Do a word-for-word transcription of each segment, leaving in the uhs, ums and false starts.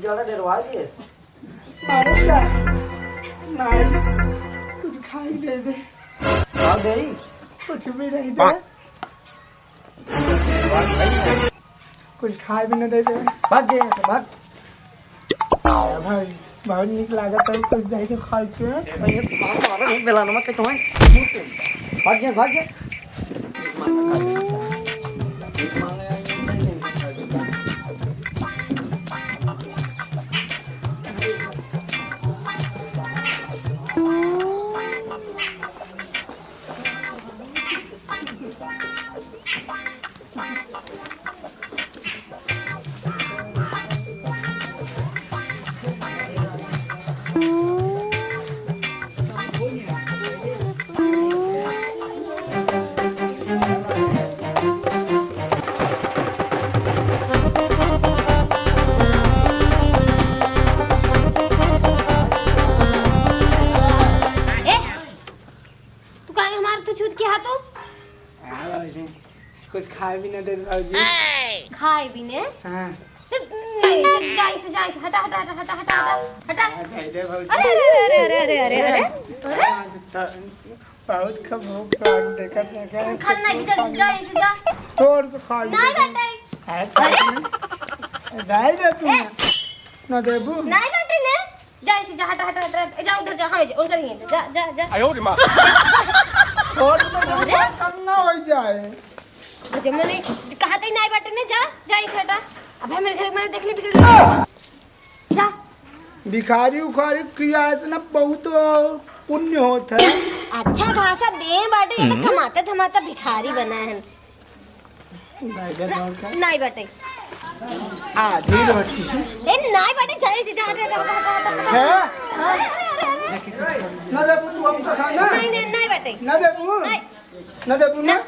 ज्यादा डरवा दिए। मारो क्या? नहीं, कुछ खाई दे दे। हाँ, दे। कुछ भी नहीं दे। कुछ खाए भी न दे दे। भाग जे यहाँ से, भाग। भाई, बहुत नीक लागत है, कुछ दे दे खाए के। अरे, मार, मार, नहीं बेलाना मत, तुम्हें। भाग जे, भाग जे। ए, तू काहे हमार तो छूत के हाथों? हाँ, बाबूजी, कुछ खाए भी ना दे बाबूजी। खाए भी ने? हाँ। नहीं, जा, जा इसे, जा इसे, हटा, हटा, हटा। हाँ, दे दे बाबूजी। अरे, अरे, अरे। हाँ, तो बहुत का भूख लाग, देखा, देखा। खाना नहीं, जा, जा इसे, जा। तोड़ तो खा ले। नहीं बेटा। है, अरे। नहीं दे तू। ए। ना देबू? नहीं बेटे ने। जा इसे, जा, हटा, हटा, हटा। ए, जा उधर जा, हाँ, जा, उधर ही है, जा, जा, जा। आयो रे माँ। छोड़ दे, अरे। कम ना हो जाए। मुझे मैंने कहा था ही नहीं बेटे ने, जा, जा इसे हटा। अब मेरे घर में देख ले बिगड़ गया। जा। भिखारी उखारी किया से ना बहुत पुण्य होत है। अच्छा खासा देह बाटे, ये तो कमाता धमाता भिखारी बना है। नहीं दे बाबू का। नहीं बाटे। आधी रोटी। ए, नहीं बाटे, जाए से, जा, हट, हट। है? ना देबू तू हमका खाना? नहीं, नहीं, नहीं बाटे। ना देबू? नहीं। ना देबू ना? ना।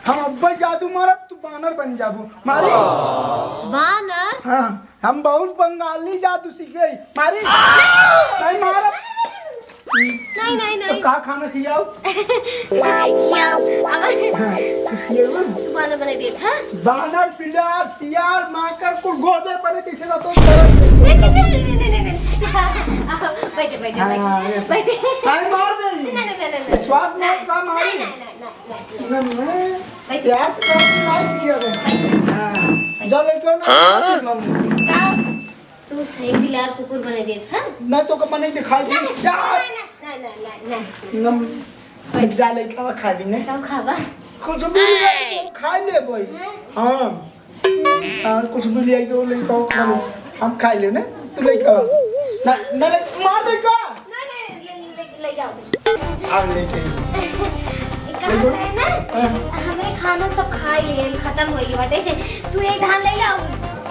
हम अब्बे जादू मारब, तू बानर बन जाबू। मारी? बानर? हाँ, हम बहुत बंगाली जादू सीखे। मारी? नहीं मारब। नहीं, नहीं, तो नहीं। का खाना खियाओ? खियाओ। अब हाँ, खियाओ। तू बानर बनाई दे, हाँ? बानर, बिलार, सियार, माकड़, कुल गोजर बने, जैसे ना तो तरह से। नहीं, नहीं, नहीं। आओ, बैठे, बैठे, हाँ, बैठे। हाँ, yes। बैठे। नहीं, मार दे। नहीं, नहीं, नहीं, नहीं, नहीं। विश्वास नहीं, मत का मारी। नहीं, नहीं, नहीं, नहीं, नहीं। नहीं, नहीं। बैठे। प्यास का नहीं किया गया। बैठे। हाँ। बैठे। जा लेके आओ ना, हाँ? मम्मी। का? तू सही बिलार कुकुर बने देत, हाँ? ना तो का बने दिखाई दे। नहीं, क्या? नहीं, नहीं, नहीं, नहीं, नहीं। नम-, जा लइका बा, खा भी नहीं। का खाबा? कुछ भी ले आई, हाँ। खा ले भाई। हाँ। हाँ। हाँ, कुछ भी ले आई, वो लइका खा ले। हम खा ले ना, तू लइका बा। ना, ना, ले, मार दे का? नहीं, नहीं, ले, ले, ले जाओ। आ ले के। कहा है ना, हाँ। हमरे खाना सब खा लिए, खत्म हो गई बाटे। तू एक धान ले जाओ,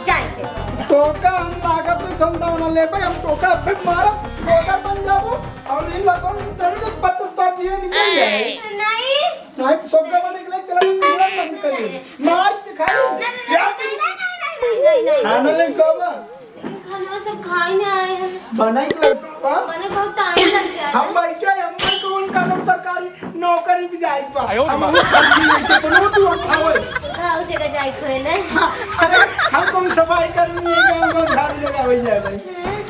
जाए से। तोका हम लागत तो हम दाना ले पाए, हम तोका फिर मारब, तोका बन जाबो, और इन लोगों से तेरे तो पचास बाजी है, निकल जाए। नहीं। नहीं तो सोगा बने के लिए चला, पूरा बंद कर दे। मार दिखाओ। नहीं, नहीं, यार, नहीं, नहीं, नहीं, नहीं, नहीं, नहीं। खाना ले खावा। लेकिन खाना सब खाए ना आए हैं। बनाई के लाओ, हाँ? बने बहुत टाइम लग जाए। हम बैठे हैं, हम कौन कानून सरकारी नौकरी पे जाए के बा। आयो रे हम माँ। लोग खाली बैठे, बनो तू, हम खावे। खाओ जगह जाए खोए ना। हाँ, अरे, हम कौन सफाई करनी है, हम कौन झाड़ू लगावे जाए भाई?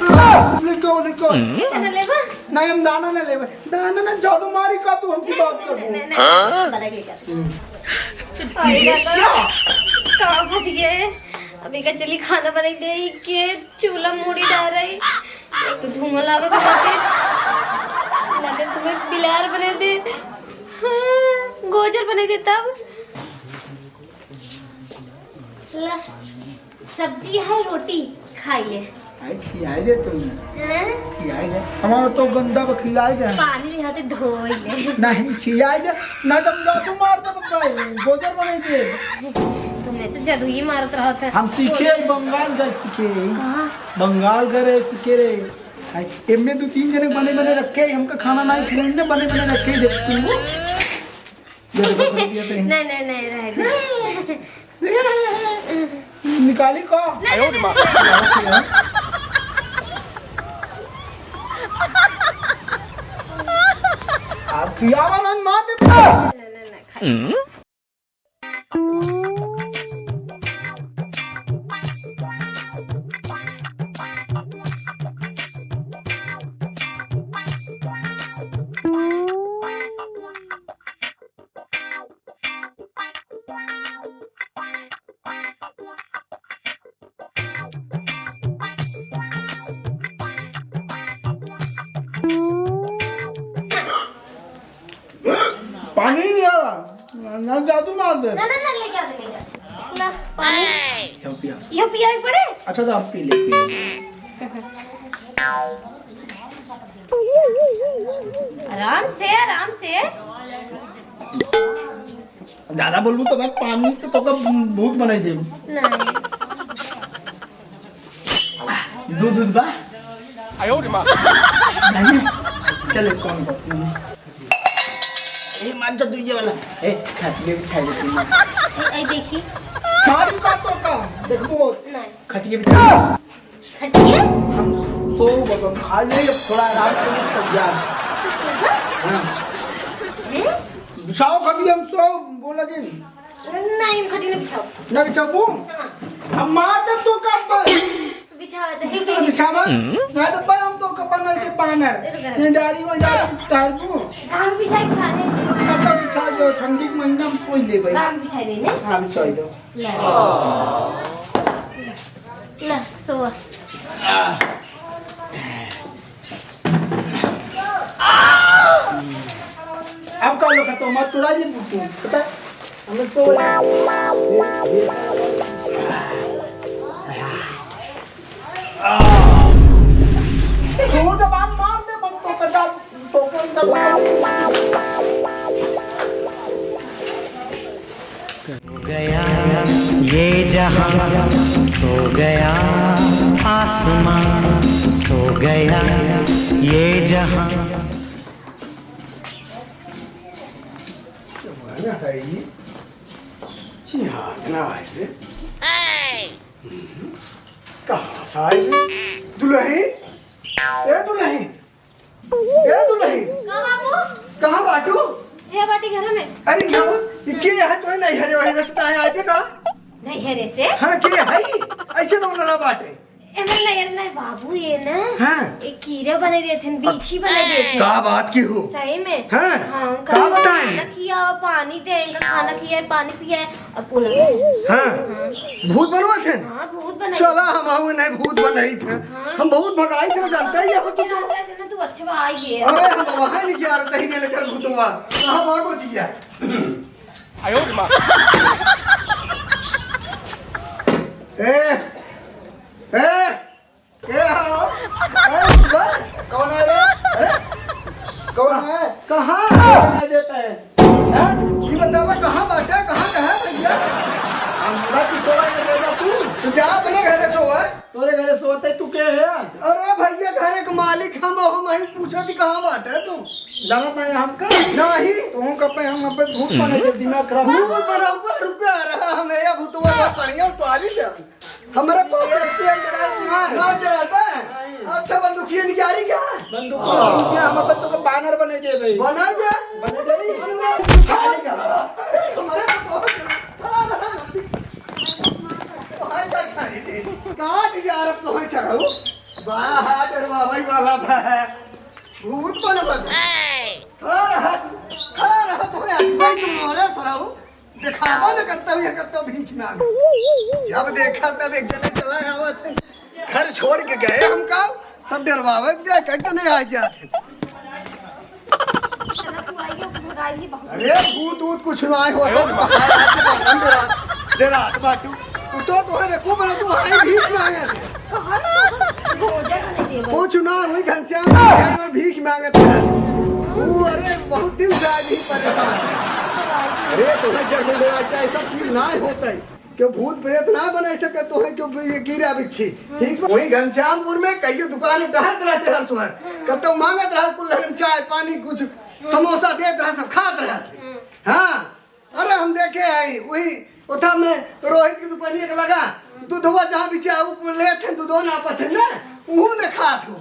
हाँ। तुम लोग क्यों, लोग क्यों? इतना लेबा? नहीं, हम दाना ना लेबे। दाना ना, जादू मारी का तू हमसे बात कर। नहीं, नहीं, नहीं, नहीं, बना के कर। हम्म। अरे दादा, कहाँ फंस गए? अब एका चली खाना बनाई दे के चूल्हा मूड़ी डाल रही। एक तो धुआं लागत है बाटे। ना दे तुम्हें बिलार बने दे। हाँ, गोजर बने दे तब। ला, सब्जी है, रोटी खाई ले। आई खियाई दे तू। हैं? खियाई दे। हमारा तो गंदा बा, खियाई दे। पानी ले हाथे धोई ले। नहीं, खियाई दे। ना तो हम जादू मार दे बप्पा, गोजर बनाई दे। तुम ऐसे जादू ही मारत रहत है। हम सीखे, बंगाल गए सीखे। कहाँ? बंगाल गए सीखे रे। आई, एमे दो तीन जने बने बने रखे, हमका खाना नहीं खिलाए, बने बने रखे दे तू। ये देखो, खा लिया तो। नहीं, नहीं, नहीं, रह दे। निकाली को? नहीं, नहीं, नहीं। आप खियावा ना, मार दे। नहीं, नहीं, नहीं, खाई। पानी नहीं आ रहा, ना जादू मार दे। ना, ना, ना, लेके आ, लेके आ। ला, पानी। यो पिया। यो पिया ही पड़े? अच्छा, तो आप पी ले, पी ले। आराम से, आराम से। ज्यादा बोलबू तो मैं पानी से तोका भूत बनाई देबू। नहीं। दूध, दूध बा? आयो रे माँ। नहीं। चलो, कौन बात नहीं। ए, मार जा, दूजे वाला। ए, खटिया बिछा दे तू। ए, ए, देखी। मारू का तो का? देखबू बहुत। नहीं। खटिया बिछा। खटिया? हम सो, अब हम खा ले, अब थोड़ा आराम करो, तब जा। तू सोगा? हाँ। हैं? बिछाओ खटिया, हम सो, बोला जी। नहीं, हम खटिया नहीं बिछाओ। ना बिछाबू? हाँ। हम मार दे तो का पर? बिछावा दे। बिछावा? ना तो भाई, हम तो कपन नहीं दे पानर। रुक, रुक। ये डारी वो डारी उतार दू। हम बिछाई छाने। अब तो बिछा दो, ठंडी के महीना में सोई ले भाई। हम बिछाई दे, नहीं? हाँ, बिछाई दो। ले। ले, सोवा। अब का लोग तो मत चुरा जी बुद्धू, पता है? हमें सो छोड़ दे, बाप मार दे, हम तो कटा, तो कर दे। गया ये जहां, सो गया आसमां, सो गया ये जहां। कौन है ये? चिन्हात ना आए रे। हम्म, कहाँ से आए रे? दुलही? ए दुलही? ए दुलही? का बाबू? कहाँ बाटू? ए बाटी घर में। अरे क्या हुआ? ये के है तो नहीं हरे वही रस्ता है आए पे का? नहीं हरे से? हाँ, के है? ऐसे तो लड़ा बाटे। ए, नहीं, नहीं, नहीं, बाबू, ये ना, हाँ। एक कीड़ा बने देथे, बीछी बने देथे। का बात की हो? सही में? हाँ। हाँ, का कभी बताएं? खाना खिया, पानी दे, इनका खाना खिया, पानी पिया, और बोला। हाँ। हाँ। भूत बनवा थे? हाँ, भूत बने। चला, हम आऊ नहीं भूत बनाई थे। हाँ। हम बहुत भगाई थे, जानता ही है तू तो। जानता है ना, तू अच्छे भाई है। अरे, हम वहाँ नहीं जा रहे, कहीं लेकर भूतवा। कहाँ भागो जिया? आयो रे माँ। ए, ए, ए, हाँ, हाँ। ए, बा-, कौन है रे? अरे, कौन है? कहाँ? कौन है देता है? हाँ? ये बतावा, कहाँ बाटा? कहाँ, कहाँ भैया? हमरा की सोवा में ले जा तू। तो जा अपने घरे सोवा। तोरे घरे सोते तू के है? अरे भैया, घरे के मालिक हम, हम ही पूछत ही कहाँ बाटे तू? जानत नहीं हमका? नहीं। तू कपे हम पे भूत बने के दिमाग खराब। भूत बना हुआ, रुका रहा, हम या भूतवा बहुत बढ़िया उतारी दे। हमारे पास सेफ्टी है, जरा ना जराता है। अच्छा, बंदूकिया निकारी क्या? बंदूक निकारी क्या? हम पे तो बानर बने दे भाई। बना दे। बने दे। बना दे। हमारे पास तो काट यार, अब तो है सरऊ। बाहर डरवावई वाला बा। भूत बन बन। खड़ा रहा, खड़ा रहा, तो आज भाई तुम मोरे सरऊ। दिखावा न करता हुआ करता भीख मांग। जब देखा तब एक जने चला आवत है। घर छोड़ के गए हमका, सब डरवावे के जाए, कहीं तो नहीं आ जाते। अरे भूत ऊत कुछ ना आए होता, तो बाहर आके बालन डरात, डरात बाटू। उ तो तुम्हें बेवकूफ बना, तू आई भीख मांगे थे। पूछ ना, वही घनश्याम यार और भीख मांगत है। वो, अरे, बहुत दिन से आज ही परेशान। अरे, तुम्हें जैसे मेरा अच्छा, ऐसा चीज ना होता है। क्यों भूत प्रेत ना बना सके तो है, क्यों ये कीड़ा बिच्छी। ठीक बा? वही घनश्यामपुर में कई दुकान टहरत रहते हर सुबह। कब तो मांगत रहा कुल हम चाय पानी, कुछ समोसा देत रहा, सब खात रहा। हाँ, अरे हम देखे आई वही ओथा में रोहित की दुकानिया के लगा, दूधवा जहाँ बिचे ऊ कुल लेत हैं, दूधवा नापत हैं ना, ऊ देखात हो।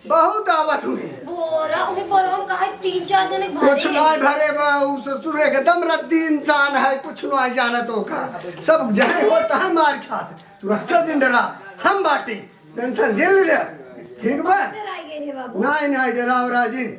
बहुत आवत हुए। बोरा उही बोरा में काहे तीन चार जने भरे कुछ हैं। नाय भरे बा, ऊ ससुर एकदम रद्दी इंसान है, कुछ नाय जानत ओका। सब जाए होता है मार खात। तू रक्षा दिन डरा, हम बाटी, टेंशन जेल ले। ठीक बा? डराई गए रे बाबू। नाय, नाय, डराओ राजिन।